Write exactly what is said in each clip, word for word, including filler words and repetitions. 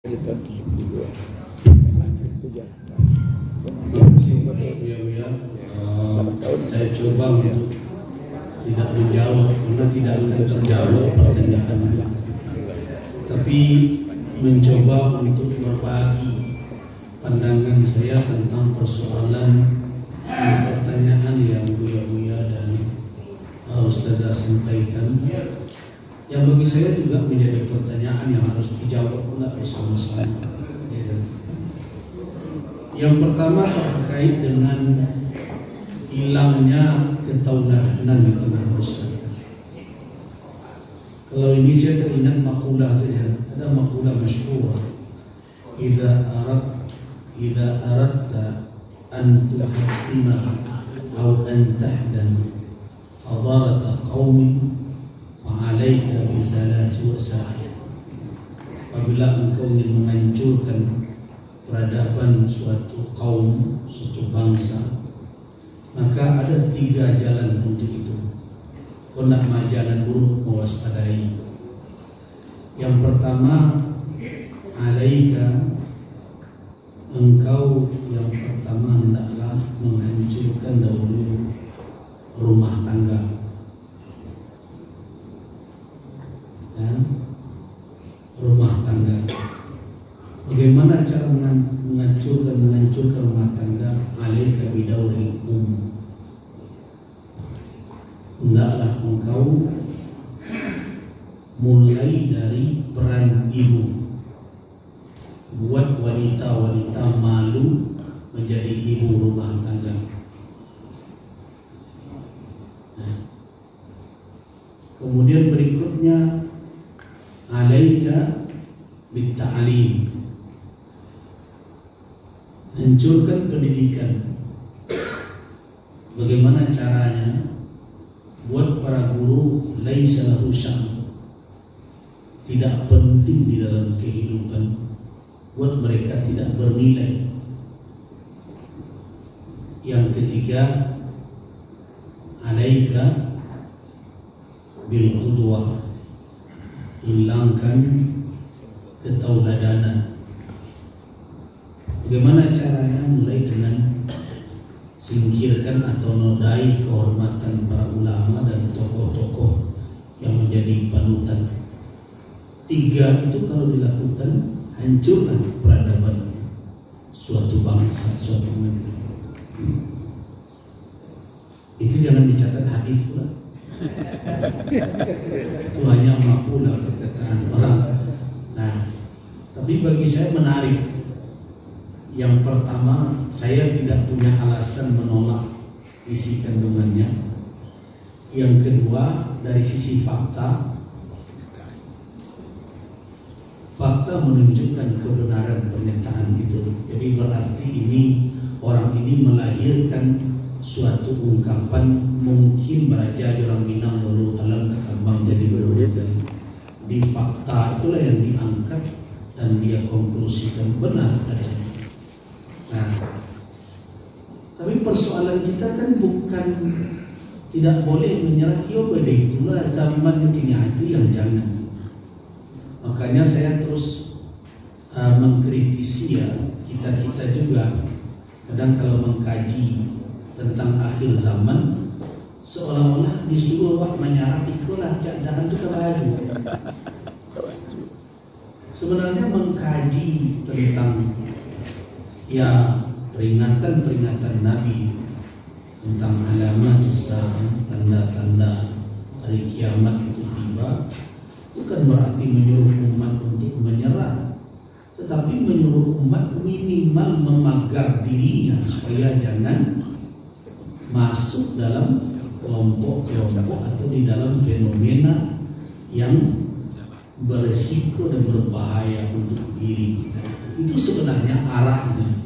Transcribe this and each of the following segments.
Terima kasih, Buya-buya. Eh, saya coba untuk tidak menjawab, karena tidak akan terjawab pertanyaan itu. Tapi mencoba untuk berbagi pandangan saya tentang persoalan, eh, pertanyaan yang Buya-buya dan, eh, Ustazah sampaikan. Yang bagi saya juga menjadi pertanyaan yang harus dijawab pula bersama-sama. Ya. Yang pertama terkait dengan hilangnya ketauladanan di tengah masyarakat. Kalau ini saya teringat makulah saja. Ada makulah masyhur. Idza arad-, idza aradta an tuhaddima au an tahdama hadarata qaumin, fa alaika bi salasi wasail. Apabila engkau ingin menghancurkan peradaban suatu kaum, suatu bangsa, maka ada tiga jalan untuk itu. Kau nak maja nan buruak, mawaspadai. Yang pertama, alaika, engkau yang pertama hendaklah menghancurkan dahulu rumah tangga. Ya, rumah tangga. Bagaimana cara mengan-, menghancurkan, menghancurkan rumah tangga? Alaika bidauril um. Hendaklah engkau mulai dari peran ibu. Buat wanita-wanita malu menjadi ibu rumah tangga. Nah, kemudian berikutnya, alaika bitta'lim. Hancurkan pendidikan. Bagaimana caranya? Buat para guru laisa lahu sya'nu, tidak penting di dalam kehidupan, buat mereka tidak bernilai. Yang ketiga, alaika bil qudwah, hilangkan ketauladanan. Bagaimana caranya? Mulai dengan singkirkan atau nodai kehormatan para ulama dan tokoh-tokoh yang menjadi panutan. Tiga itu kalau dilakukan, hancurlah peradaban suatu bangsa, suatu negeri. Itu jangan dicatat hadis pula. Itu hanya makulah perkataan orang. Nah, tapi bagi saya menarik. Yang pertama, saya tidak punya alasan menolak isi kandungannya. Yang kedua, dari sisi fakta, fakta menunjukkan kebenaran pernyataan itu. Jadi, berarti ini, orang ini melahirkan suatu ungkapan, mungkin baraja di urang Minang dulu, alam takambang jadi beduit. Di fakta itulah yang diangkat dan dia konklusikan benar adanya. Nah, tapi persoalan kita kan bukan tidak boleh menyerah, yo boleh itulah zaman kini, ah, itu yang jangan. Makanya saya terus, ah, mengkritisi, ya, kita-kita juga kadang kalau mengkaji tentang akhir zaman, seolah-olah disuruh awak menyerah, ikolah keadaan tu ka baju. Sebenarnya mengkaji tentang, ya, peringatan-peringatan Nabi tentang alamatus sa'ah, tanda-tanda hari kiamat itu tiba, bukan berarti menyuruh umat untuk menyerah, tetapi menyuruh umat minimal memagar dirinya supaya jangan masuk dalam kelompok-kelompok atau di dalam fenomena yang beresiko dan berbahaya untuk diri kita itu. Itu sebenarnya arahnya.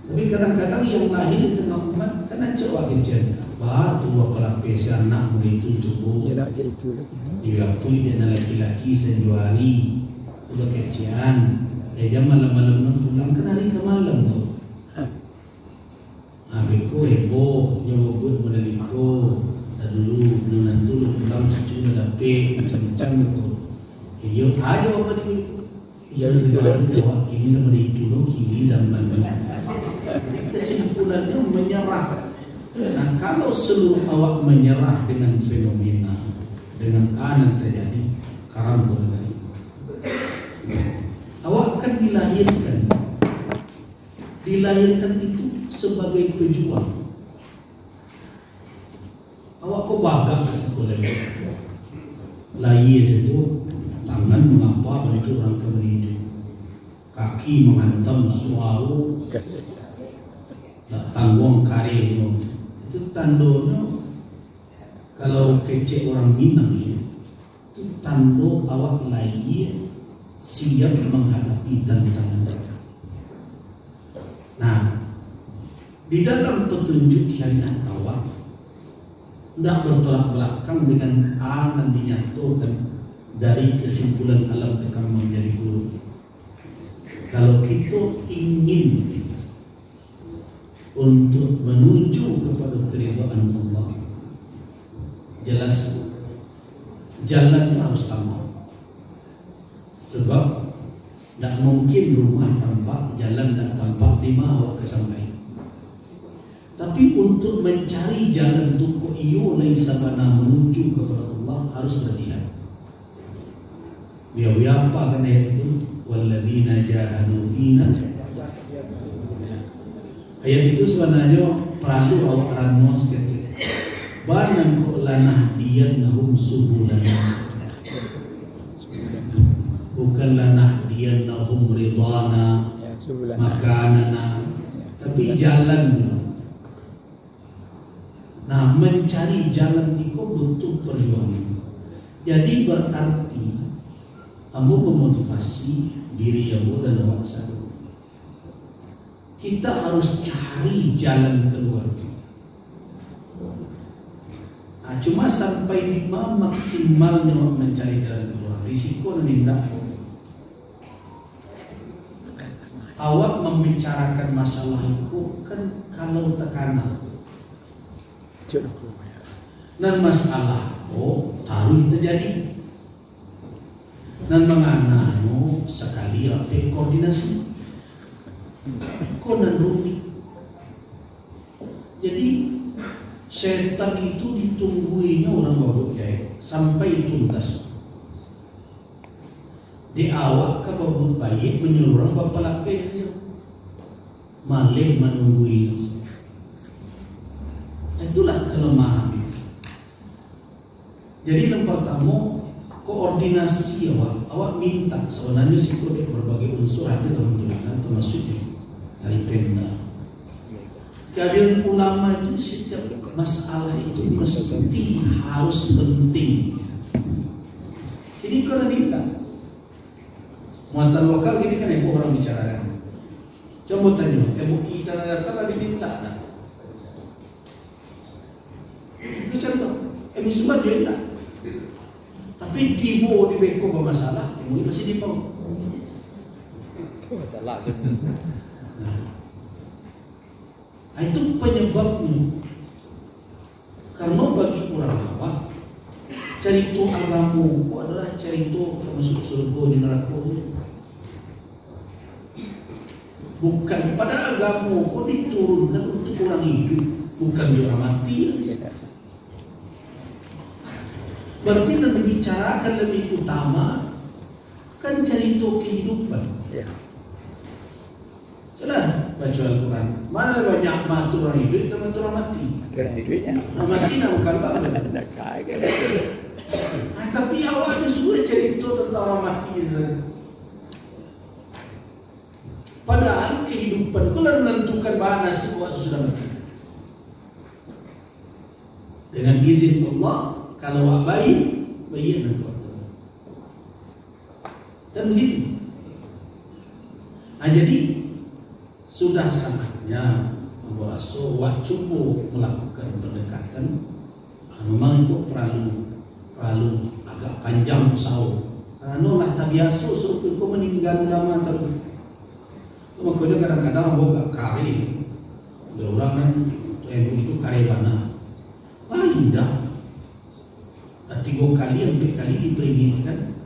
Tapi kadang-kadang yang lahir di tengah umat, kan acok awak kecek. Bah, tu apa lapeh si anak mulai tu, tu. Dia nak cak itu lagi, hmm. Dia akui dia nak laki-laki sanjuari. Tu bakecian. Ya, jam malam-malam nan pulang, kan hari ka malam tu. Ha, beko heboh, nyo babuek model iko. Dah dulu, nyo nantu lo pulang cucu lah dapek, macam-macam beko. Iyo, ajo apa dia itu. Iyo, itulah. Awak kini lah model itu lo, kini zaman ni. Kesimpulannyo, menyerah. Nah, kalau seluruh awak menyerah dengan fenomena, dengan a nan terjadi, karam ko nagari. Awak akan dilahirkan. Dilahirkan itu sebagai pejuang. Awak ko bagak katiko lahia. Lahia sajo, tangan mangapa bantuak rangka maninju. Kaki manghantam suaro, dak tangguang karenyo. Itu tandonyo, kalau kecek urang Minang, yo, itu tando awak lahia siap manghadapi tantangan. Nah, di dalam petunjuk syariat awak, ndak bertolak belakang dengan a nan dinyatokan dari kesimpulan alam tukang manjadi guru. Kalau kito ingin untuk menuju kepada keridhaan Allah, jelas jalan harus tampak. Sebab ndak mungkin rumah tampak, jalan ndak tampak, di ma awak ka sampai. Tapi untuk mencari jalan tu kok iyo lai sabana menuju kepada Allah, harus berjihad. Bia-bia apa kan ayat itu? "Walladzina jahadu fina." Ayat itu sebenarnya perlu awak ranua saketek. Bana kok, "Lanahdiyannahum subulana." Bukan "Lanahdiyannahum ridhana, makanana," tapi jalan. Nah, mencari jalan iko butuh perjuangan. Jadi, berarti ambo memotivasi diri ambo dan awak sadonyo. Kita harus cari jalan keluar. Nah, cuma sampai di ma maksimalnyo mencari jalan keluar. Risiko nan indak. Awak membicarakan masalah itu kan kalau takana. Nan masalah ko taruih terjadi. Nan mangananyo sakali rapek koordinasi. Ko nan rumik. Jadi, setan itu ditungguinyo urang babuek jahek sampai tuntas. Dek awak ka babuek baiak, manyuruah urang bapalapeh sajo. Maleh manungguinyo. Itulah kelemahan. Jadi, yang pertamo, koordinasi awak. Awak minta, sebenarnya siko dek berbagai unsur hadir, alhamdulillah, termasuk dari Pemda. Kehadiran ulama itu setiap masalah itu mesti harus penting. Ini kalau tidak, muatan lokal gini kan, ibu orang bicara kan. Coba tanya, M U I Tanah Datar lah diminta, nah. Itu contoh, M U I Sumbar juga minta. Tapi tibo di beko bermasalah, M U I masih di bawah. Itu masalah sebenarnya. Nah. Nah, itu penyebabnya. Karena bagi urang awam, carito agamo ko adalah carito ka masuk surga di narako. Bukan, pada agamo ko diturunkan untuk urang iduik, bukan untuk urang mati. Berarti nan dibicarakan lebih utama kan carito kehidupan. Ya. Sudah, baca Al-Quran. Mana banyak maatur urang iduik, atau maatur urang mati? Maatur urang iduik, ya. Nah, mati nak bukan lah. Nak kaya. Ah, tapi awak tu suruh carito tentang urang mati sajo. Padahal kehidupan ko lah menentukan bana nasib awak tu sudah mati. Dengan izin Allah, kalau awak baik, baik nan kuat. Dan begitu. Nah, jadi, sudah saatnya, ambo raso, awak cubo melakukan pendekatan. Nah, memang itu perlu, perlu agak panjang usaho. Karena lah tabiaso suruh ko meninggal ulama terus. Makanya kadang-kadang ambo agak kari. Ada orang kan, M U I itu kari bana. Wah, indah. Nah, tigo kali, ampek kali diperingatkan.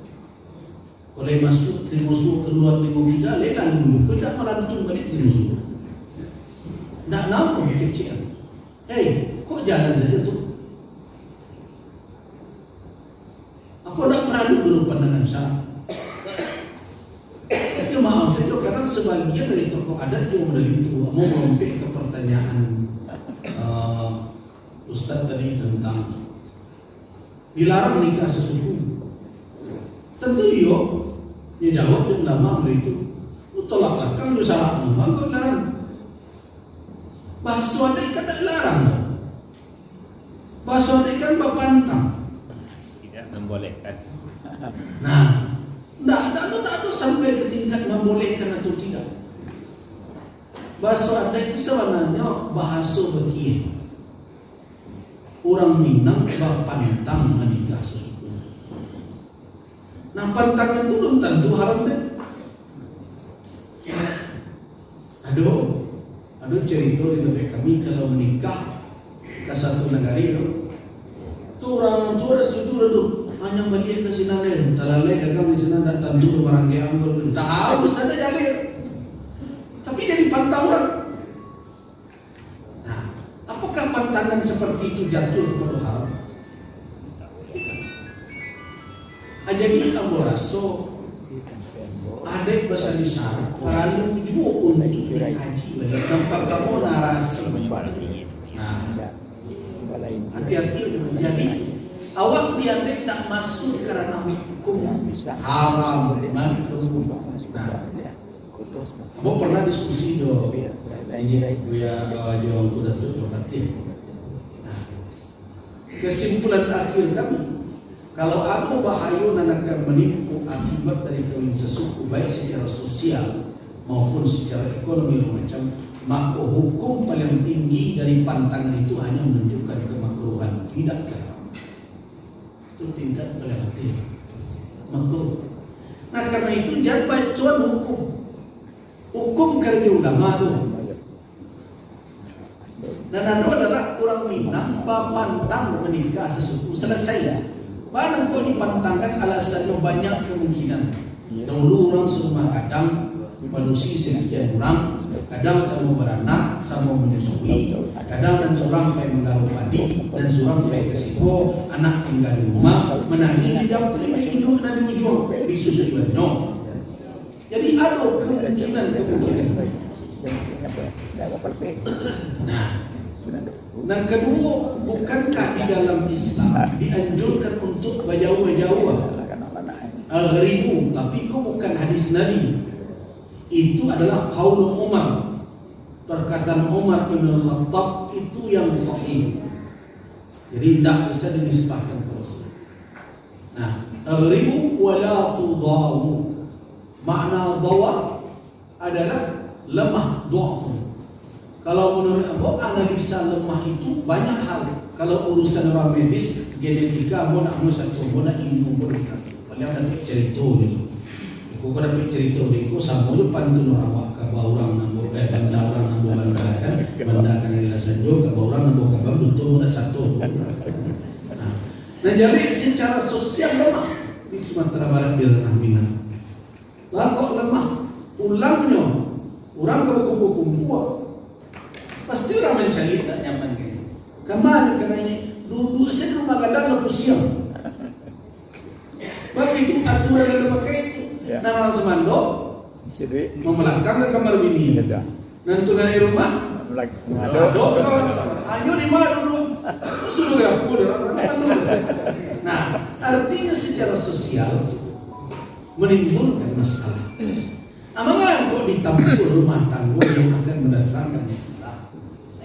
Oleh masuk telingo suo, kalua telingo kida, leh lalu dulu. Kok indak malantun baliak telingo suo? Ndak namuah kecek. Hei, kok jalan sajo tu? Apo ndak paralu dulu pandangan syarak? Tapi maaf sajo, kadang sabagian dari tokoh adat juo model itu. Ambo malompek ka partanyaan, eh, Ustaz tadi tentang dilarang nikah sasuku. Tantu iyo, nyo jawab dek ulama model itu. Tolak balakang jo syarak, mangko dilarang. Bahaso adaik kan ndak dilarang doh. Bahaso adaik kan bapantang. Tidak membolehkan. Nah, ndak, ndak, ndak, ndak sampai ka tingkat mambolehkan atau tidak. Bahaso adaik tu sabananyo bahaso bakieh. Urang Minang bapantang manikah sasuku. Nah, pantangan tu belum tantu haram deh. Ado, ado carito di tampek kami, kalau manikah ka satu nagari tu, tu urang tu ado satuju dah tu, hanyo baliak ka sinan deh, talalai dagang di sinan, ndak tantu tu barang dia ambil, tahu sajo jaleh. Tapi jadi pantang urang. Nah, apakah pantangan seperti itu jatuh kepada haram? Ah, jadi, ambo raso adaik basandi syarak paralu juo untuk dikaji baliak. Nan partamo narasi. Nah, hati-hati. Jadi, awak di adaik ndak masuk karena hukum haram, makruh. Nah, ambo pernah diskusi jo ini, Buya, eh, jo Angku Datuak Bupati. Nah, kesimpulan akhir kami, kalau ado bahayo nan akan manimpo akibat dari kawin sasuku, baik secara sosial maupun secara ekonomi macam, mako hukum paling tinggi dari pantangan itu hanya menunjukkan kemakruhan, tidak keharaman. Itu tingkat paling atas. Makruh. Nah, karena itu jan bacoan hukum. Hukum karajo ulama tu. Nan ado adalah urang Minang bapantang manikah sasuku, salasai. Baa nan kok dipantangkan, alasannyo banyak kemungkinan. Dahulu urang sarumah gadang, padusi sakian urang, kadang samo baranak, samo manyusui, kadang nan surang pai manggaruk padi, nan surang pai ka siko, anak tingga di rumah, manangih di dapua, induak nan di ujuang, disusuiannyo. Jadi, ado kemungkinan-kemungkinan. Nah, nan kaduo, bukankah di dalam Islam dianjurkan untuk bajauah-jauah? Aghribu, tapi ko bukan hadis Nabi. Itu adalah qaul Umar. Perkataan Umar ibn Khattab itu yang sahih. Jadi, indak bisa dinisbahkan ka Rasul. Nah, aghribu wa la tudawu. Makna dawa adalah lamah, dhafu. Kalau menurut ambo, analisa lamah itu banyak hal. Kalau urusan orang medis, genetika, ambo nak anu satu, ambo nak ilmu, ambo nak paling banyak carito gitu. Iko ko dapek carito dek iko, samo jo pantun urang awak, kaba urang nan ambo, eh, banda urang nan ambo bandakan, bandakan ari lah sanjo, kaba urang nan ambo kabam, duto ambo nak sato. Nah, nah, jadi secara sosial lamah di Sumatera Barat, di ranah Minang. Lah kok lamah? Pulangnyo, urang ka bakumpua-kumpua. Pasti urang mancari, tak nyaman kan. Kama ka naiak? Duduak sajo di rumah gadang lah pusiang. Baitu aturan nan dipakai tu. Ya. Nan urang sumando, isi duit, mamalakang ka kamar bini. Betul. Nan tunggangan rumah, Lagi, mado. Mado ka, ayo di ma duduak? Suruah dapur, urang makan dulu. Nah, artinya secara sosial menimbulkan masalah. Amangan kok ditampur rumah tangga yang akan mendatangkan masalah.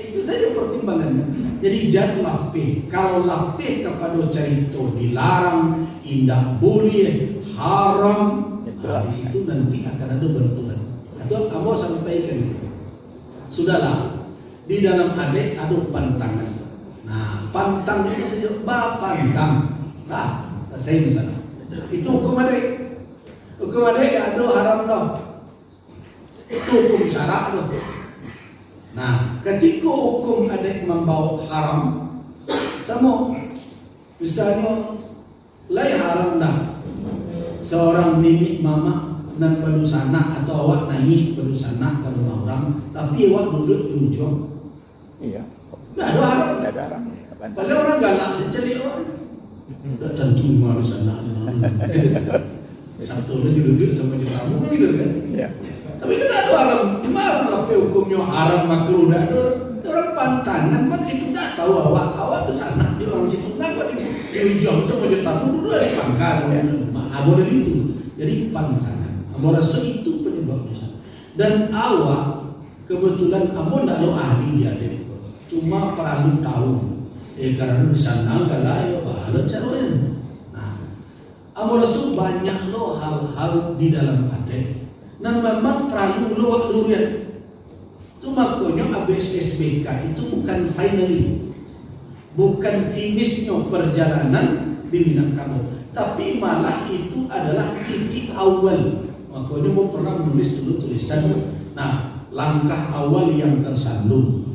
Itu saja pertimbangannya. Jadi, jan lapeh. Kalau lapeh kapado carito dilarang, indak buliah, haram, nah, di situ nanti akan ada benturan. Atau ambo sampaikan itu. Sudahlah, di dalam adaik ado pantangan. Nah, pantang itu saja, bapantang. Nah, salasai masalah. Itu hukum adaik. Hukum adaik ndak ado haram doh. Itu hukum syarak tu. Nah, katiko hukum adaik mambaok haram, samo. Misalnyo, lai haram dah. Seorang niniak mamak nan badunsanak atau awak naiak badunsanak ka rumah urang, tapi awak duduak di ujuang. Iya. Ndak ado haram. Ndak ado haram. Padahal urang galak sajo liek awak. Ndak tantu rumah dunsanak. Satu lah jo duduak samo jo tamu gitu kan. Iya. Tapi kan ndak ado haram. Cuma urang lapeh hukumnyo haram makruh ndak ado. Urang pantangan mah itu ndak tahu awak. Awak dunsanak di urang situ. Napa di, di ujuang samo jo tamu duduak di pangka. Iya. Abo dari itu. Jadi pantangan. Ambo raso itu penyebabnyo. Dan awak, kebetulan ambo ndak lo ahli di adat. Cuma paralu tahu. Eh, karano di sana galak yo bahala caronyo. Nah, ambo raso banyak lo hal-hal di dalam adat nan memang paralu lo wak luruskan. Tu makonyo A B S S B K itu bukan finally, bukan finishnyo perjalanan di Minangkabau, tapi malah itu adalah titik awal. Makonyo ambo pernah menulis dulu tulisan, nah, langkah awal yang tersandung.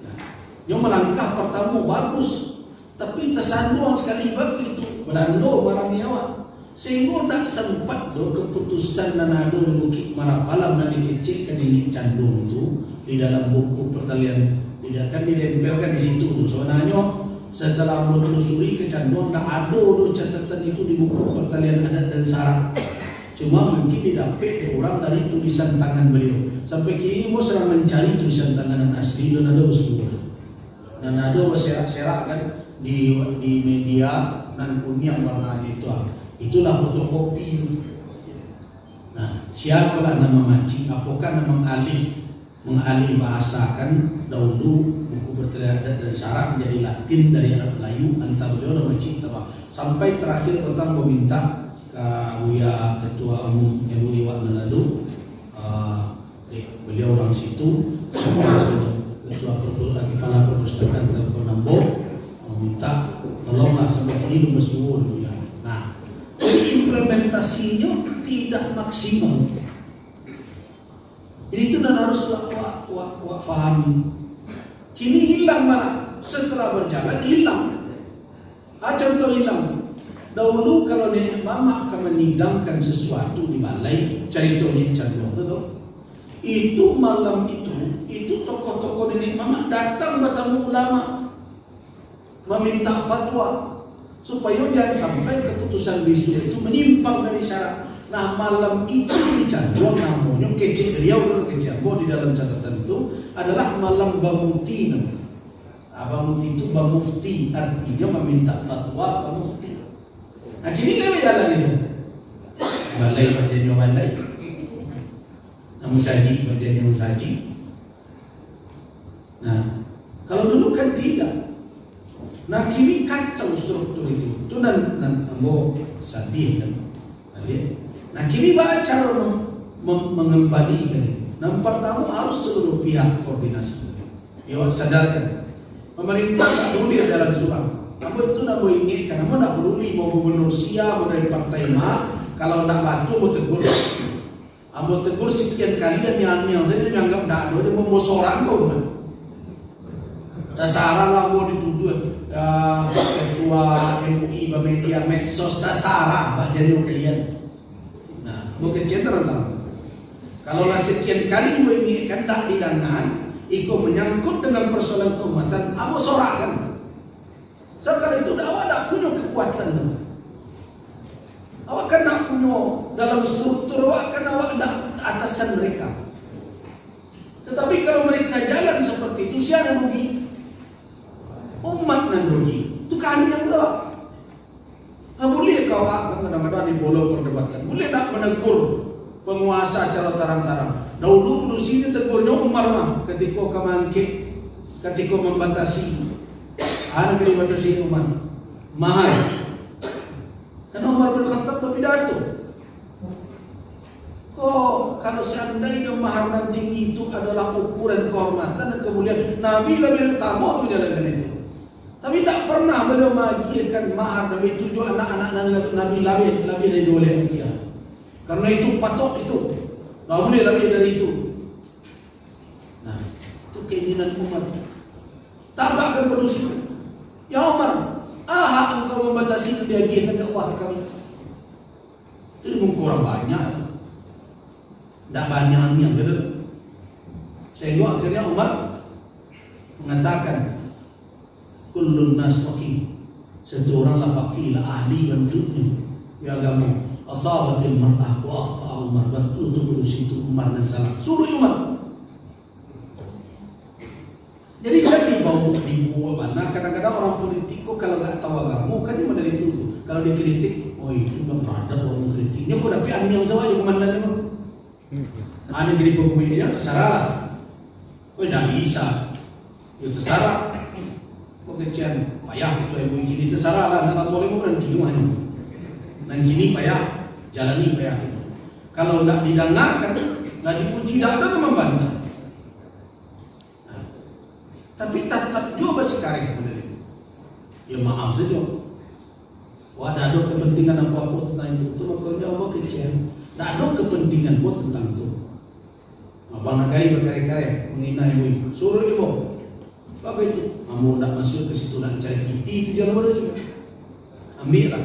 Nah, nyo melangkah pertamo bagus, tapi tasanduang sakali bagitu, Balando marangi awak. Sahinggo ndak sempat doh keputusan nan ado di Bukik Marapalam nan dikecek ka Niniak Canduang tu di dalam buku pertalian, tidak kan ditempelkan di situ tu. Sebenarnyo, setelah ambo telusuri ka Canduang, ndak ado doh catatan itu di buku pertalian adat dan syarak. Cuma mungkin didapek dek urang dari tulisan tangan beliau. Sampai kini ambo sedang mencari tulisan tangan nan asli, dan ado basuo. Nan ado baserak-serak kan di, di media nan kuniang warnanyo itu, ah. Itulah fotokopi. Nah, siapalah nan mamacik, apokah nan mangalih, mangalih bahasakan dahulu buku pertalian adat dan syarak manjadi Latin dari Arab Melayu, antah beliau nan mamacik, antah apa. Sampai terakhir patang baminta ka Buya Ketua Umum M U I awak nan lalu, ah, Dek, beliau urang situ, ketua perpu-, kepala perpustakaan Telkom Nambo, minta tolonglah sampai kini belum bersuara dia. Nah, jadi implementasinyo tidak maksimal. Jadi itu nan harus wak, wak, wak, wak pahami. Kini hilang malah, setelah berjalan hilang. Ah, contoh hilang. Dahulu kalau niniak mamak ka manyidangkan sesuatu di balai, carito Niniak Canduang tu, tu. Itu malam itu, itu tokoh-tokoh niniak mamak datang batamu ulama, maminta fatwa, supayo jangan sampai keputusan bisuak itu manyimpang dari syarak. Nah, malam itu di Canduang namonyo kecek beliau, kecek ambo di dalam catatan tu adalah malam bamufti namonyo. Abah Mufti tu bamufti, artinyo maminta fatwa ka mufti. Nah, kini lewat jalan itu. Balai bajanyo balai. Nah, musajik bajanyo musajik. Nah, kalau dulu kan tidak. Nah, kini kacau struktur itu. Tu nan, nan ambo sadih kan. Nah, kini baa caro mem-, mem-, mengembalikan itu? Nan pertama harus seluruh pihak koordinasi. Yo, sadarkan. Pemerintah tak boleh jalan surang. Ambo itu nak ambo ingekkan, ambo nak peduli mau gubernur sia, mau dari partai ma, kalau nak bantu, ambo tegur. Ambo tegur sekian kali, yang, yang saya anggap ndak ada, dia membosorang kau. Tasarah lah ambo dituduh, ah, ketua M U I bamedia medsos, tasarah, bak jadi kalian. Nah, ambo kecek terang-terang. Kalau lah sekian kali ambo ingekkan ndak didangan, iko menyangkut dengan persoalan keumatan, ambo sorakkan. Sabab itu awak ndak punyo kekuatan tu. Awak kan ndak punyo dalam struktur awak, kan awak ndak atasan mereka. Tetapi kalau mereka jalan seperti itu, sia nan rugi? Umat nan rugi. Itu kaniang tu. Nah, buliah kah awak kadang-kadang di bola perdebatan? Buliah ndak menegur penguasa secara tarang-tarang? Dahulu padusi ni tegurnyo Umar mah, katiko ka mangkek, katiko mambatasi. Ah, nan ka dibatasi Umar. Mahar. Karena Umar bin Khattab berpidato. Kok, kalau seandainya mahar nan tinggi itu adalah ukuran kehormatan dan kemuliaan, Nabi lebih utama menjalankan itu. Tapi tak pernah beliau maagiahkan mahar Nabi tujuh anak-anak Nabi, Nabi lebih, lebih dari dua belas rupiah. Karena itu patok itu. Tak boleh lebih dari itu. Nah, itu keinginan Umar. Tabakkan padusi. "Ya Umar, aha engkau mambatasi nan diagiahkan dakwah ka kami?" Itu di muko urang banyak tu. Ndak banyak nian, betul? Sehingga akhirnya Umar mengatakan, "Kullun nas faqih." Setiap urang lah faqih, lah ahli bantuaknyo di agamo. "Asabatil mar'ah wa akhta'a Umar." Batua tu padusi tu, Umar nan salah. Suruah Umar. Jadi, jadi bau dibuat bana. Kadang-kadang urang politik ko kalau ndak tahu agamo, kan cuma dari itu. Kalau dikritik, "Oh, itu ndak beradab urang kritik." Nyo ko dapek angin sawajo komandan tu. Ado jadi pembuiknyo, terserah lah. Oh, ndak bisa. Yo, terserah. Kok kecekan payah ketua M U I kini, terserah lah. Nak lamo limo urang kini mah. Nan kini payah, jalani payah. Kalau ndak didangakan, lah diuji, ndak ado nan mambantah. Nah, tapi tatap juo basikareh model itu. Ya, maaf sajo. Wah, ndak ado kepentingan apo-apo tentang itu. Tu makonyo ambo kecek, ndak ado kepentingan buat tentang itu. Abang nagari bakareh-kareh, manghina M U I. Suruah juo. Baitu, ambo ndak masuak ka situ, nak cari piti tu jalan baru tu. Ambiak lah.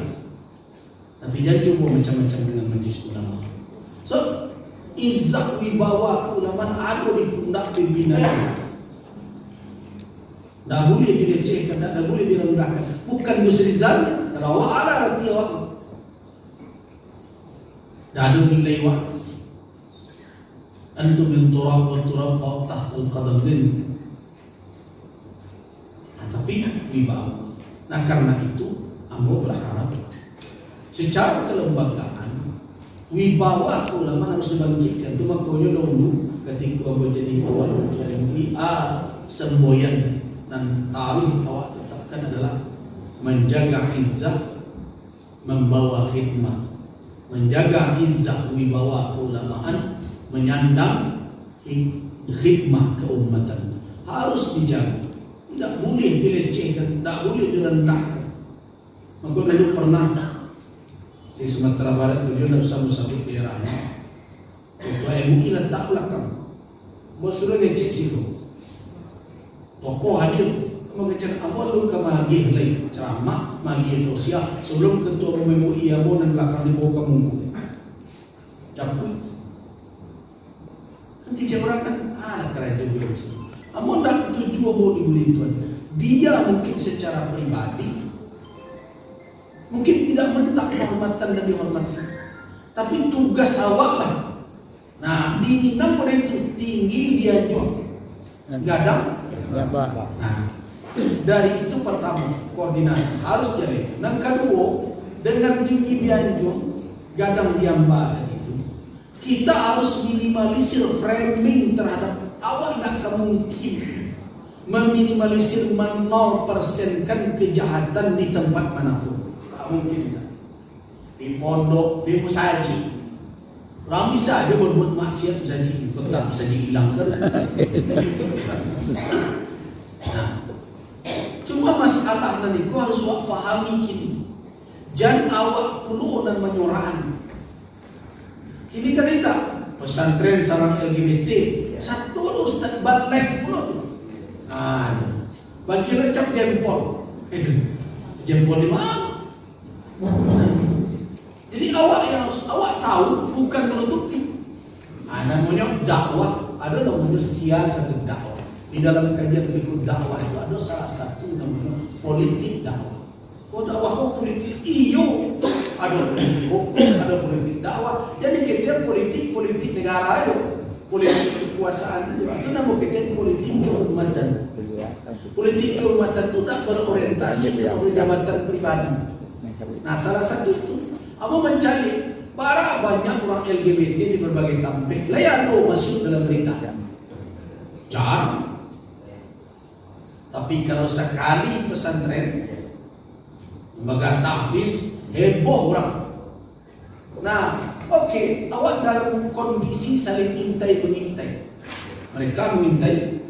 Tapi jan cubo macam-macam dengan majlis ulama. So, izzah wibawa keulamaan ado di pundak pimpinan. Ndak buliah dilecehkan, ndak, ndak buliah direndahkan. Bukan Yusrizal, kalau awak alah rati awak tu. Ndak ado nilai awak. Antum min turab wa turab fauq tahtal qadamain. Nah, tapi wibawa. Nah, karena itu, ambo berharap secara kelembagaan, wibawa keulamaan harus dibangkitkan. Tu makonyo dahulu, ketika ambo jadi awal ketua M U I, ah, semboyan nan taruih awak tetapkan adalah menjaga izzah, membawa khidmat, menjaga izzah wibawa keulamaan, menyandang khid-, khidmah keumatan. Harus dijaga. Ndak buliah dilecehkan, ndak buliah direndahkan. Mako dulu pernah di Sumatera Barat tu, ndak usah ambo sabuik daerahnyo. Ketua M U I latak balakang. Bos suruah ngecek siko. Tokoh hadir. Mangecek, "Ambo alun ka magiah lai ceramah, magiah tausiah, sabalun ketua M U I ambo nan balakang dibawa ka muko." Japuik. Nanti cek urang kan, "Alah, karajo beliau di sini." Ambo ndak katuju ambo dibully tuan. Dia mungkin secara pribadi mungkin tidak mentak kehormatan dan dihormati. Tapi tugas awak lah. Nah, di Minang pada itu, tinggi dianjuang, gadang. Nah, dari itu pertama, koordinasi harus jadi. Nan kaduo, dengan tinggi dianjuang, gadang diamba tadi itu, kita harus minimalisir framing terhadap awak, ndak ka mungkin meminimalisir, menol persenkan kejahatan di tempat manapun. Tak mungkin. Di pondok, di musajik. Urang bisa aja berbuat maksiat musajik, tetap musajik hilang kan. Nah, cuma masalah nan iko harus awak pahami kini. Jan awak pulo nan manyorakan. Kini kan indak, pesantren sarang L G B T, satu ustaz balik pulo tu. Ah, bagi lecak jempol. Jempol di mana? Jadi awak yang harus, awak tahu, bukan menutupi. Ah, namonyo dakwah, ado namonyo siasat dakwah. Di dalam kajian fikih dakwah itu ado salah satu namonyo politik dakwah. Oh, dakwah ko politik, iyo. Ado politik hukum, ado politik dakwah. Jadi kecek politik, politik negara ajo. Politik kekuasaan itu, itu namo kecek politik keumatan. Politik keumatan tu ndak berorientasi kepada jabatan pribadi. Nah, salah satu itu, ambo mancari bara banyak urang L G B T di berbagai tampek. Lai ado masuk dalam berita. Jarang. Tapi kalau sakali pesantren, lembaga tahfiz, heboh urang. Nah, oke, awak dalam kondisi saling intai-mengintai. Mereka mengintai,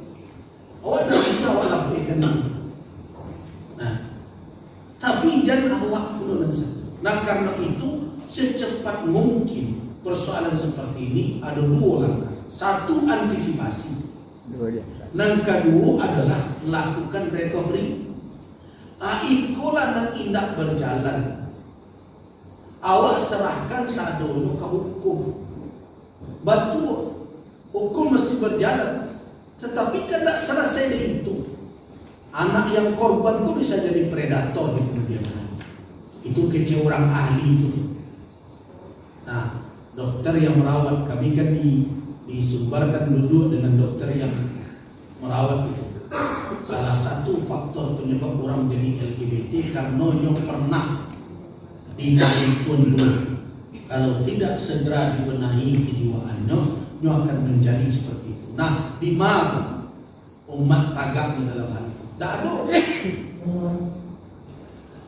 awak ndak bisa awak lapehkan itu. Nah, tapi jan awak pulo nan satu. Nah, karena itu, secepat mungkin persoalan seperti ini ado duo langkah. Satu, antisipasi. Nan kaduo adalah lakukan recovery. Ah, ikolah nan indak berjalan. Awak serahkan sadonyo ka hukum. Batua, hukum mesti berjalan. Tetapi kan ndak selesai dari itu. Anak yang korban tu bisa jadi predator di kemudian hari. Itu kecek urang ahli tu. Nah, dokter yang merawat kami kan di, di Sumbar kan duduk dengan dokter yang merawat itu. Salah satu faktor penyebab urang jadi L G B T karena nyo pernah dimanipulasi dulu. Kalau tidak segera dibenahi kejiwaannyo, nyo akan menjadi seperti itu. Nah, di ma umat tagak di dalam hal itu? Ndak ado.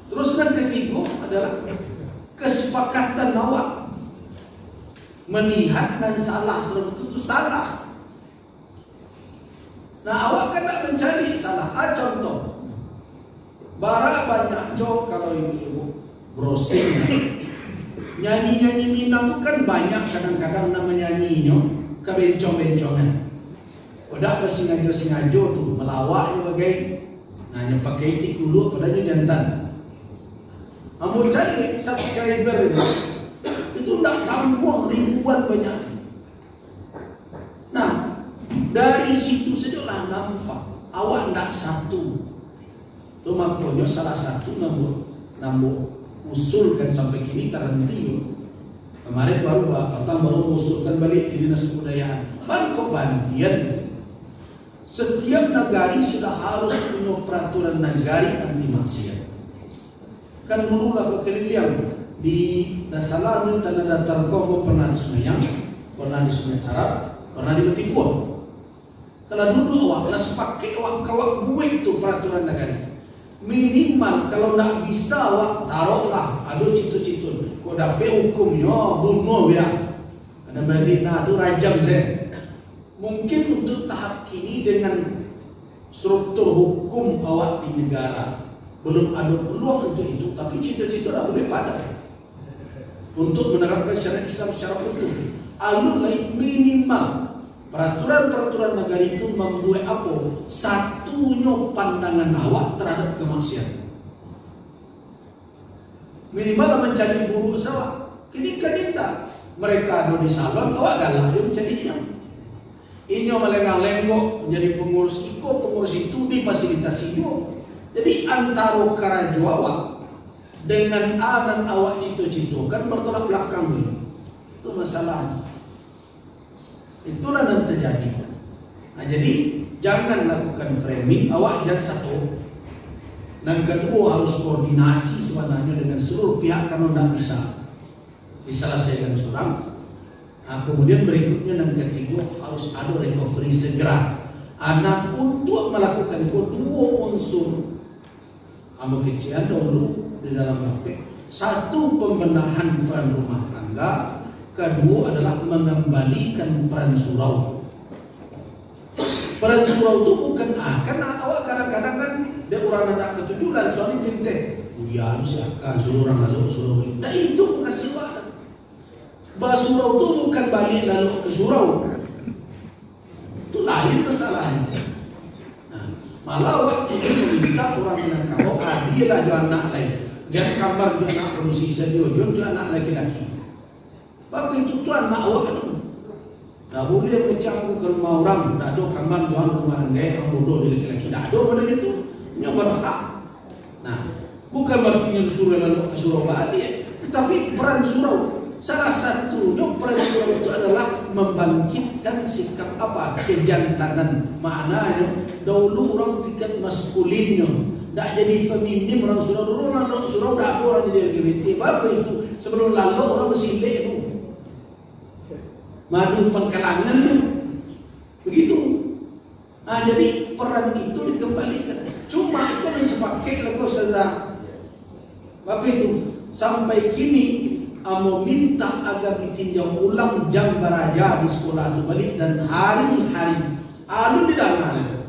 Terus yang ketiga adalah kesepakatan awak melihat nan salah, sudah itu tu salah. Nah, awak kan nak mencari salah. Ah, contoh, bara banyak jo kalau ibu-ibu browsing. Nyanyi-nyanyi Minang tu kan banyak kadang-kadang nan manyanyinyo kabencong-bencongan. Kodak basingajo-singajo tu, malawak jo bagai. Nah, nyo pakai tik kuluak, padahal nyo jantan. Ambo cari subscriber itu, itu ndak tambuang, ribuan banyak. Nah, dari situ sajo lah nampak awak ndak satu. Tu makonyo salah satu nan ambo, nan ambo usulkan sampai kini taranti tu. Kamarin baru ba-, patang baru usulkan baliak di Dinas Kebudayaan. Bangkok bantian. Setiap nagari sudah harus punyo peraturan nagari anti maksiat. Kan dulu lah bakaliliang di Dasalam, Tanah Datar ko, ambo pernah di Sungai Yang, pernah di Sungai Tarab, pernah di Batikuah. Kalau duduak awak, lah sapakek awak, ka awak buek tu peraturan nagari. Minimal, kalau ndak bisa awak, taroklah, ado cito-cito. Kok dapek hukumnyo, bunuah biak. Ado bazina tu, rajam se. Mungkin untuk tahap kini dengan struktur hukum awak di negara, belum ado peluang untuk itu, tapi cito-cito lah buliah padam. Untuk menerapkan syariat Islam secara utuh. Alun lai, minimal peraturan-peraturan nagari itu mambuek apo? Satunyo pandangan awak terhadap kemaksiatan. Minimal lah mancari buruak se awak. Kini kan indak. Mereka ado di salon, awak galak jo mancari inyo. Inyo malenggak-lenggok, manjadi pangurus iko, pangurus itu, difasilitasi juo. Jadi, antaro karajo awak dengan a nan awak cito-citokan bertolak belakang tu. Itu masalah. Itulah nan terjadi. Nah, jadi, jangan lakukan framing, awak jan sato. Nan kaduo, harus koordinasi sabananyo dengan seluruh pihak, kalau ndak bisa diselesaikan surang. Nah, kemudian berikutnya, nan katigo, harus ado recovery segera. Nah, untuk melakukan itu, duo unsur ambo kecekan dahulu di dalam praktek. Satu, pembenahan peran rumah tangga. Kaduo adalah mengembalikan peran surau. Peran surau tu bukan, ah, kan awak kadang-kadang kan, dek urang nan ndak katuju lah, suami minta, "Buya lu siakan, suruh urang lalu, suruh beli." Nah, itu bukan siwak. Basurau tu bukan baliak lalu ka surau. Tu lain masalahnyo. Nah, malah awak tu minta urang Minangkabau, adilah jo anak lai. Jan kambar jo anak padusi sajo, jo, jo anak laki-laki. Baitu tu anak awak tu. Ndak buliah pacah ka rumah urang, ndak ado kambar jo anak rumah anggai, ang bodoh di laki-laki. Ndak ado model itu. Nyo berhak. Nah, bukan berarti nyo disuruh lalu ka surau baliak, tetapi peran surau, salah satunyo peran surau itu adalah membangkitkan sikap apa? Kejantanan. Maknanyo, dahulu urang tingkat maskulinnyo, ndak jadi feminim urang surau. Dulu urang surau ndak ado urang jadi L G B T. Baitu, sebelum lalu urang basilek tu. Madu pangkalangan tu. Begitu. Nah, jadi peran itu dikembalikan. Cuma itu nan sapakek lagu Ustazah. Baitu, sampai kini ambo minta agar ditinjau ulang jam baraja di sekolah tu baliak dan hari-hari. Alun didanga lai.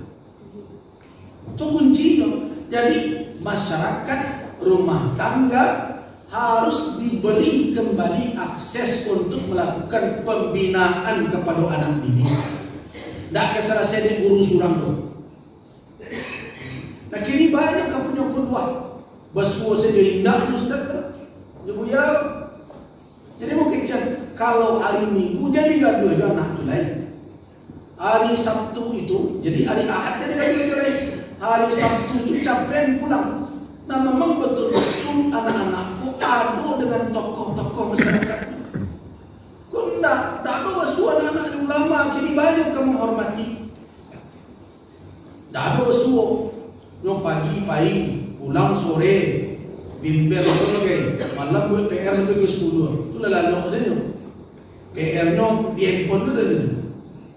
Tu kuncinyo. Jadi, masyarakat, rumah tangga harus diberi kembali akses untuk melakukan pembinaan kepada anak didik. Ndak ka salasai dek guru surang tu. Nah, kini banyak ka punyo kuduah. Basuo sajo indak, Ustaz. Nyo buya. Kalau hari Minggu, jadi gaduah jo anak tu lai. Hari Sabtu itu, jadi hari Ahad jadi gaduah jo lai. Hari Sabtu itu capek pulang. Nah, memang betul-betul anak-anak ko ado dengan tokoh-tokoh masyarakat. Ko ndak, ndak ado basuo anak-anak di ulama, kini banyak ka menghormati. Ndak ado basuo. Nyo pagi pai, pulang sore, bimbel tu lagi. Malam buek P R sampai pukul sepuluh. Tu lah lalok sajo. P R-nyo di handphone tu tadi.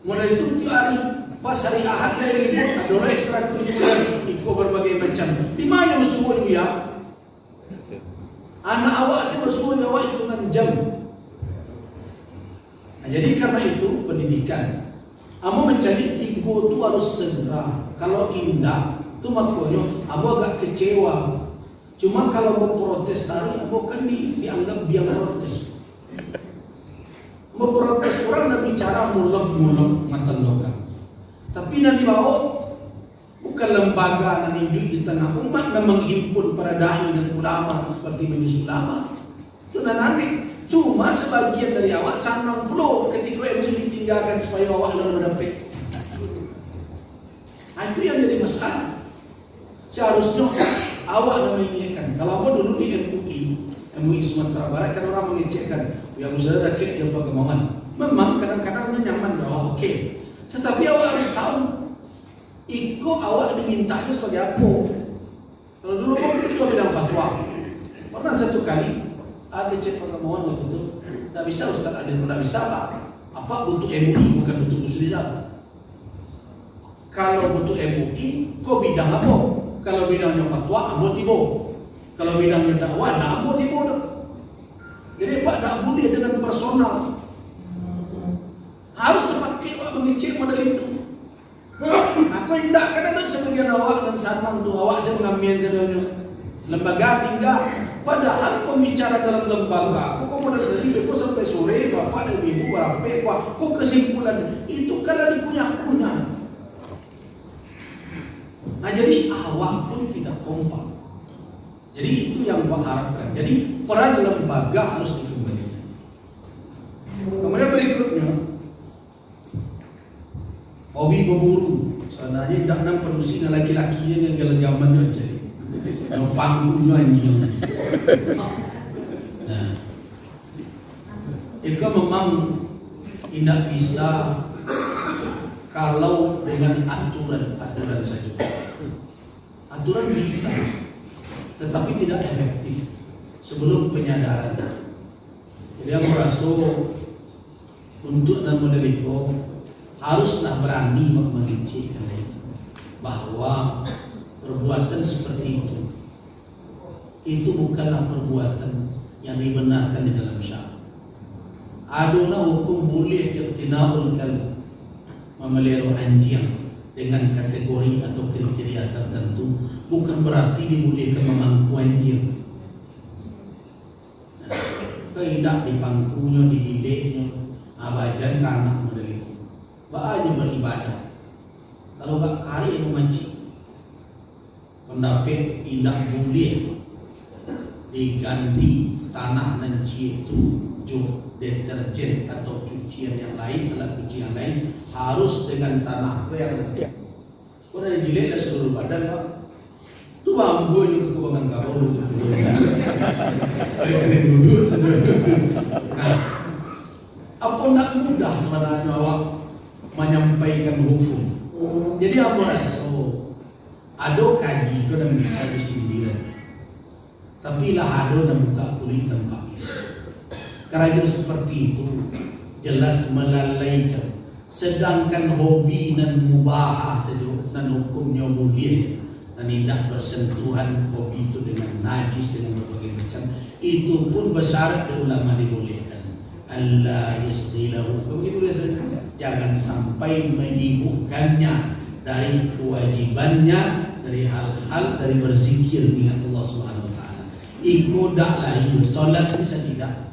Mulai tu tiap hari, pas hari Ahad lai libur, ado lah ekstrakurikuler, iko berbagai macam. Di ma basuo tu, ya? Anak awak se basuo jo awak itungan jam. Nah, jadi karena itu pendidikan. Ambo mancari tigo tu harus segera. Kalau indak, tu makonyo ambo agak kecewa. Cuma kalau ambo protes tadi, ambo kan di, dianggap biang protes. Ambo protes urang nan bicara mulek-mulek matan lokal. Tapi nan dibawa bukan lembaga nan iduik di tangah umat, nan manghimpun para dai dan ulama seperti Majelis Ulama. Tu nan aneh. Cuma sabagian dari awak sanang pulo katiko M U I ditinggakan supayo awak lah badapek. Nah, itu yang jadi masalah. Seharusnya awak nan mangecekkan. Kalau ambo dulu di M U I, M U I Sumatera Barat, kan urang mangecekkan, "Yo, Ustaz, dakek jo pagamawan." Memang kadang-kadang nyaman jo awak, oke. Tetapi awak harus tahu, iko awak dimintanyo sebagai apo. Kalau dulu kan ketua bidang fatwa. Pernah satu kali, ah, kecek pagamawan waktu tu, "Ndak bisa, Ustaz." "Ado ndak bisa, Pak. Apak butuh M U I, bukan butuh Gus Rizal." Kalau butuh M U I, ko bidang apo? Kalau bidangnyo fatwa, ambo tibo. Kalau bidangnyo dakwah, ndak ambo tibo doh. Jadi, Pak, ndak buliah dengan personal. Harus sapakek, Pak, mangecek model itu. Aku indak kan ado sabagian awak nan sanang tu, awak se mangambiak sadonyo. Lembaga tingga. Padahal pambicara dalam lembaga, ko, ko model tadi, beko sampai sore, bapak dan ibu barapek, ko, ko kesimpulan. Itu kan lah dikunyah-kunyah. Nah, jadi awak pun tidak kompak. Jadi itu yang awak harapkan. Jadi peran lembaga harus dikembalikan. Kemudian berikutnya, hobi berburu. Sabananyo indak nan padusi nan laki-laki nyo, nan genggaman nyo aja. Nan pangku nyo anjiang. Nah. Iko memang indak bisa kalau dengan aturan-aturan saja. Aturan bisa, tetapi tidak efektif sebelum penyadaran. Jadi, ambo raso untuk nan model iko haruslah barani mangecekkan lai bahwa perbuatan seperti itu, itu bukanlah perbuatan yang dibenarkan di dalam syara. Ado nah hukum buliah iqtina'ul kalb, mamalihara anjiang dengan kategori atau kriteria tertentu, bukan berarti dibuliahkan mamangku anjiang. Nah, kok indak dipangkunyo, dididiknyo, abajan ka anak model itu. Baa nyo baribadah. Kalau gak kareh mamancik, pandapek indak buliah diganti tanah nan ciek tu jo deterjen atau cucian yang lain, alat cuci yang lain, harus dengan tanah tu yang lengkap. Kok dari jilid lah seluruh badan, Pak. Tu bambu nyo ke kubangan kabau. Nah, apo ndak mudah sabananyo awak manyampaikan hukum. Jadi, ambo raso, ado kaji ko nan bisa disindiran. Tapi lah ado nan buka kulik tampak isi. Karajo seperti itu jelas malalaikan. Sedangkan hobi nan mubahah sajo, nan hukumnyo mulia, nan indak bersentuhan hobi itu dengan najis, dengan berbagai macam, itu pun basyarat dek ulama dibolehkan. Allah yusghilahu. Begitu biasanya. Jangan sampai menyibukkannya dari kewajibannya, dari hal-hal, dari berzikir, ingat Allah Subhanahu wa Ta'ala. Iko dak lai, salat ni satidak.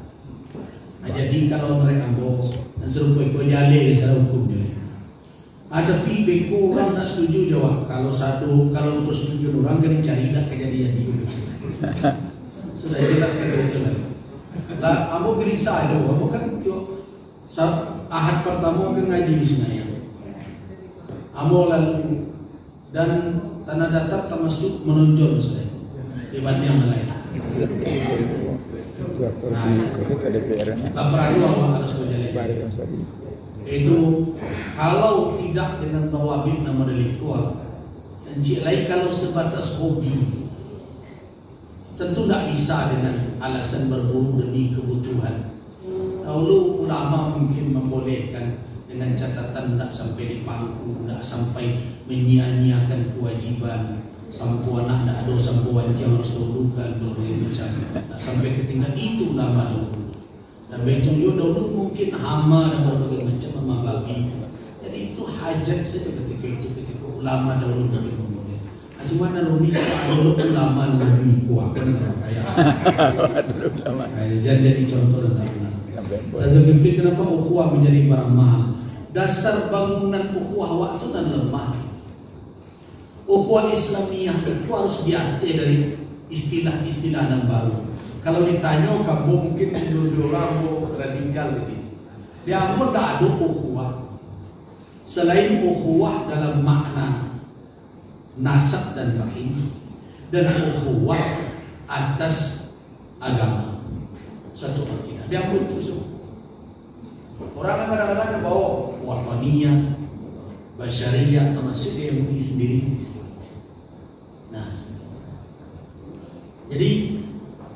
Nah, jadi kalau mereka ambo, dan serupa iko jaleh, salah hukum jaleh. Ah, tapi beko urang tak setuju jo awak. Kalau satu, kalau persetujuan urang kan dicari dak kejadian di Indonesia. Sudah jelas kan itu lah. Lah, ambo Sajo, ambo kan tiok sa-, Ahad partamo ka ngaji di Senayan. Ambo lalu, dan Tanah Datar tamasuak manonjol sajo dibandiang nan lain. Nah, itu. Lah paralu awak harus bajalai. Itu, kalau tidak dengan tawabik nan model itu, ah, dan cik lai kalau sebatas hobi. Tentu ndak bisa dengan alasan berburu demi kebutuhan. Dahulu ulama mungkin membolehkan dengan catatan ndak sampai dipangku, ndak sampai menyia-nyiakan kewajiban. Sampo anak ndak ado, sampo wanciang harus dahulukan, berbagai macam. Ndak sampai ketinggalan itu ulama dahulu. Dan baitu juo dahulu mungkin hama dan berbagai macam hama babi. Jadi itu hajat saja ketika itu, ketika ulama dahulu mungkin memulai. Ah, cuma nan rumik tu ado lo ulama nan nabi kuah kan nan kaya. Ulama. Ah, jan jadi contoh nan tak benar. Sampai buat. Saya Zulkifli, kenapa ukhuwah menjadi barang mahal? Dasar bangunan ukhuwah awak tu nan lemah. Ukhuwah Islamiyah itu harus diateh dari istilah-istilah nan baru. Kalau ditanyo ka ambo, mungkin menurut urang ambo radikal gitu. Di ambo ndak ado ukhuwah selain ukhuwah dalam makna nasab dan rahim, dan ukhuwah atas agama. Satu akidah. Di ambo itu, so. Urang kadang-kadang bawa wataniyah, basyariyah, tamasuak di M U I sendiri. Nah, jadi,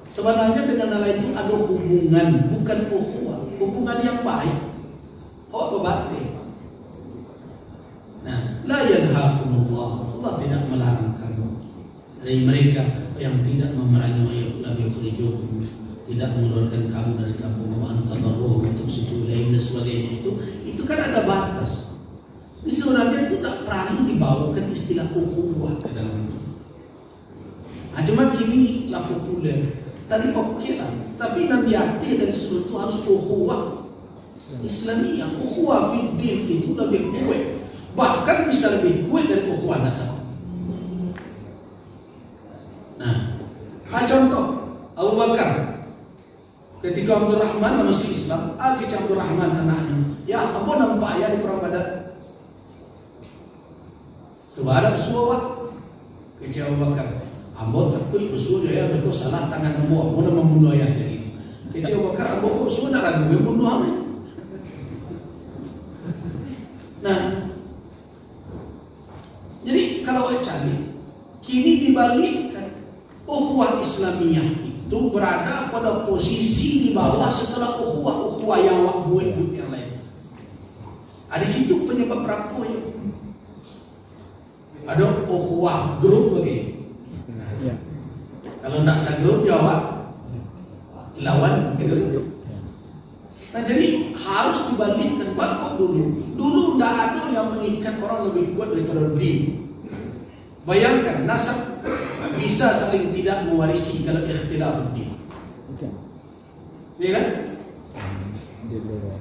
sebenarnya dengan hal itu ada hubungan, bukan ukhuwah, hubungan yang baik. Awak babateh. Nah, la yanhakumullah, Allah tidak melarang kamu dari mereka yang tidak memerangi wa lam yukhrijukum, tidak mengeluarkan kamu dari kampung, wa an tabarruhum wa tuqsitu ilaihim dan sebagainya itu, itu kan ada batas. Jadi sebenarnya itu tak perlu dibawakan istilah ukhuwah ke dalam itu. Ah, cuma kini lah populer. Tadi oke lah. Tapi nan di ateh dari sudut tu harus ukhuwah Islamiyah. Ukhuwah fiddin itu lebih kuat. Bahkan bisa lebih kuat dari ukhuwah nasab. Nah, ah, contoh, Abu Bakar. Ketika Abdurrahman lah masuak Islam, ah, kecek Abdurrahman anaknyo, "Ya, ambo nampak ayah di Perang Badar." "Cubo ado basuo, Pak." Kecek Abu Bakar, "Ambo takuik basuo jo ayah, beko salah tangan ambo, ambo nan mambunuah ayah tadi." Kecek Abu Bakar, "Ambo ko basuo, ndak ragu, ambo bunuah ambo." Nah, jadi, kalau awak cari, kini dibalikkan. Ukhuwah Islamiyah itu berada pada posisi di bawah setelah ukhuwah-ukhuwah yang awak buek-buek yang lain. Ah, di situ penyebab rapuhnyo. Ado ukhuwah grup lagi. Ya. Kalau ndak sagrup, yo awak lawan gitu. Nah, jadi harus dibalikkan. Bako dulu. Dulu ndak ado yang mengikat orang lebih kuat daripada din. Bayangkan, nasab bisa saling tidak mewarisi kalau ikhtilaf din. Oke. Ya kan?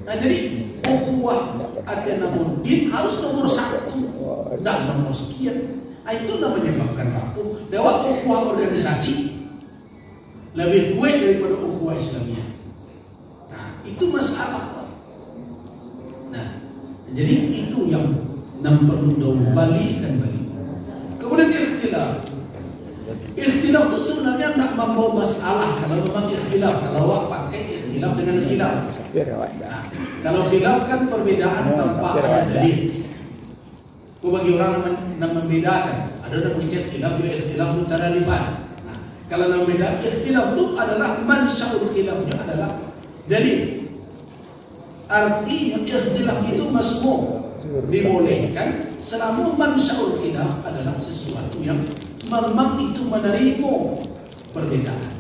Nah, jadi ukhuwah ateh namo din harus nomor satu, ndak nomor sekian. Ah, itu nan manyababkan rapuh. Lewat ukhuwah organisasi, lebih kuat daripada ukhuwah Islamiyah. Nah, itu masalah. Nah, jadi itu yang nan perlu dahulu balikkan balik. Kemudian ikhtilaf. Ikhtilaf tu sebenarnya ndak mambawa masalah kalau memang ikhtilaf, kalau awak pakai ikhtilaf dengan khilaf. Nah, kalau khilaf kan perbedaan tanpa ada dalil. Ko bagi urang nan, nan mambedakan, ado nan mangecek khilaf jo ikhtilaf mutaradifan. Nah, kalau nan mambeda, ikhtilaf tu adalah mansya'ul khilafnyo adalah dalil. Artinyo, ikhtilaf itu masmu', dibolehkan, selamo mansya'ul khilaf adalah sesuatu yang memang itu manarimo perbedaan.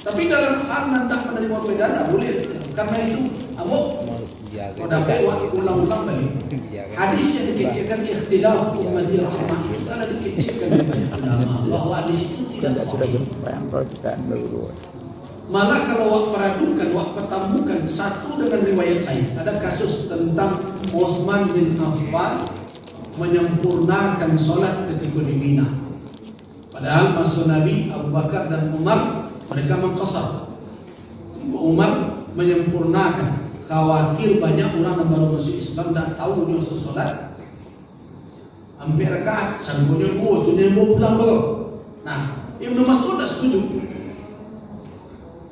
Tapi dalam hal nan tak manarimo perbedaan, tak boleh. Karena itu, ambo ko dapek wak ulang-ulang balik. Hadis yang dikecekkan ikhtilaf ummati rahmah itu kan dikecekkan oleh banyak ulama bahwa hadis itu tidak sahih. Malah kalau wak paradukan, wak patamukan satu dengan riwayat lain, ada kasus tentang Utsman bin Affan menyempurnakan salat ketika di Mina. Padahal masa Nabi, Abu Bakar dan Umar, mereka mengqasar. Umar Manyempurnakan. Khawatir banyak urang nan baru masuak Islam, ndak tahu nyo salat ampek rakaat, sangkonyo duo, tu nyo duo pulang baru. Nah, Ibnu Mas'ud ndak setuju.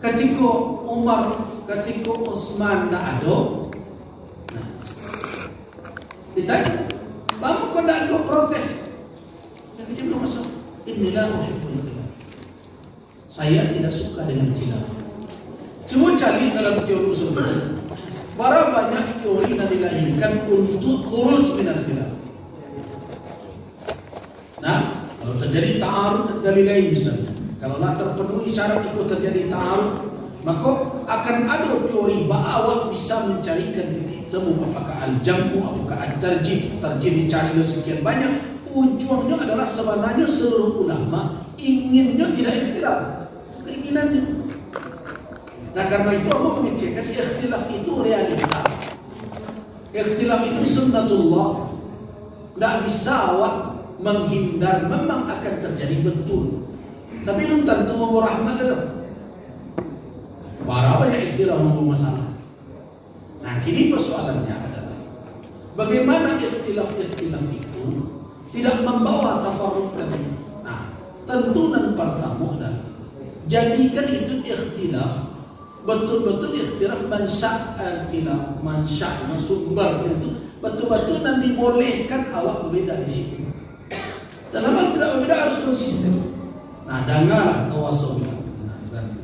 Katiko Umar, katiko Utsman ndak ado, nah, ditanya, "Baa kok ndak ado protes?" Jadi Ibnu Mas'ud, "Inni la uhibbul khilaf." Saya tidak suka dengan khilaf. Cubo cari dalam teori usul fikih. Bara banyak teori nan dilahirkan untuk khuruj minal khilaf. Nah, kalau terjadi ta'arud dalilain misalnya, kalau lah terpenuhi syarat itu terjadi ta'arud, maka akan ada teori baa awak bisa mencarikan titik temu, apakah al-jam'u, apakah at-tarjih, tarjih dicari sekian banyak, ujungnya adalah sebenarnya seluruh ulama inginnya tidak ikhtilaf. Keinginannya. Nah, karena itu Allah mengecekkan ikhtilaf itu realita. Ikhtilaf itu sunnatullah. Ndak bisa awak menghindar, memang akan terjadi betul. Tapi belum tentu mambawa rahmat dalam. Bara banyak ikhtilaf mambawa masalah. Nah, kini persoalannya adalah bagaimana ikhtilaf-ikhtilaf itu tidak membawa tafarruq tadi. Nah, tentu nan pertama adalah jadikan itu ikhtilaf betul-betul ikhtilaf mansya, ikhtilaf mansya, sumber itu betul-betul nan dibolehkan awak berbeda di situ. Dalam hal tidak berbeda harus konsisten. Nah, dangalah tawasul. Nah, zan.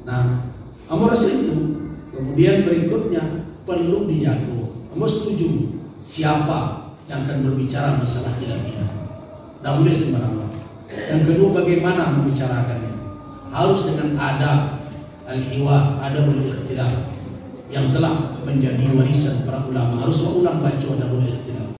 Nah, ambo rasa itu. Kemudian berikutnya perlu dijago. Ambo setuju. Siapa yang akan berbicara masalah khilaf ini? Tidak boleh sembarangan. Yang kedua, bagaimana membicarakannya? Harus dengan adab, al-hiwar, adabul ikhtilaf yang telah menjadi warisan para ulama. Harus ulang baca adabul ikhtilaf.